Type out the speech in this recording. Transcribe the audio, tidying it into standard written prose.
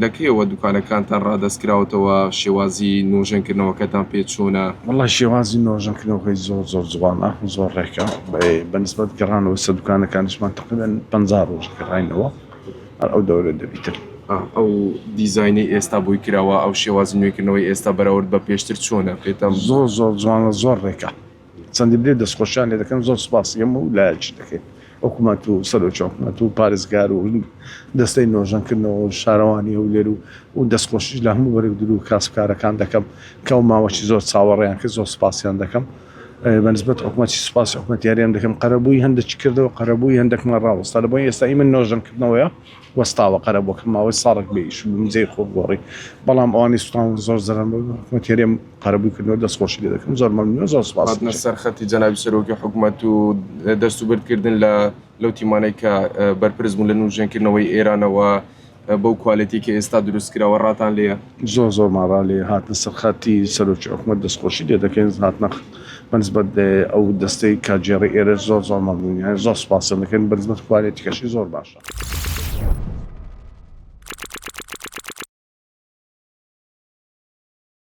لە کەیەوە دوکانەکانتان ڕادەست کراوەتەوە شێوازی نۆژەنکردنەوەکەتان پێ چۆنە؟ وەڵا شێوازی نۆژەنکردنەوەکەی زۆر زۆر جوانە زۆر ڕێکە بە نسبەت گەڕانەوە سەر دوکانەکانیشمان تەقریبەن 50 ڕۆژ گەڕاینەوە هەر ئەو دەورە دەبیتن. ئەو دیزاینەی ئێستا بۆی کراوە ئەو شێوازی نوێکردنەوەی ئێستا بەراورد بە پێشتر چۆنە پێتان؟ زۆر زۆر جوانە زۆر ڕێکە. چەندی برێ دەستخۆشیان لێ دەکەم زۆر سوپاسی هەموو لایەکیش دەکەین حکومەت و سەرۆکی حکومەت و پارێزگار و دەستەی نۆژەنکردنەوە و شارەوانی هەولێر و و دەستخۆشیش لە هەموو بەرگدر و کاسبکارەکان دەکەم کە ئەو ماوەشی زۆر چاوەڕێیان کرد زۆر سوپاسیان دەکەم بە نسبەت حکومەتی سوپاسی حکومەتی هەرێم دەکەم قەرەبووی هەندێکی کردەوە قەرەبووی هەندێکمان ڕاوەستا لە بۆی ئێستا ئیمە نۆژەنکردنەوەیە وەستاوە قەرەبووەکە ماوەی ساڵێک بێ ئیش بووم جێی خۆم گۆڕی بەڵام ئەوانەی سوتاون زۆر زەرەرم بوو حکومەتی هەرێم قەرەبووی کردنەوە دەستخۆشی لێ دەکەم زۆر مەمنونە زۆر سوپاس هاتنە سەر خەتی جەنابی سەرۆکی حکومەت و دەست و برد کردن لە لەو تیمانەی کە بەرپرس بوون لە نوژەنکردنەوەی ئێرانەوە بەو کوالێتی کە ئێستا دروست کراوە ڕاتان لێیە؟ زۆر زۆرمان ڕا لێیە هاتنە سەر خەتی سەرۆکی حکومەت دەستخۆشی لێ دەکەین هاتنە بەنسبەت ئەو دەستەی کارگێڕی ئێرەش زۆر زۆر مەمنونیان زۆر سوپاسیان دەکەین بەنسبەت کوالێتیکەشی زۆر باشە.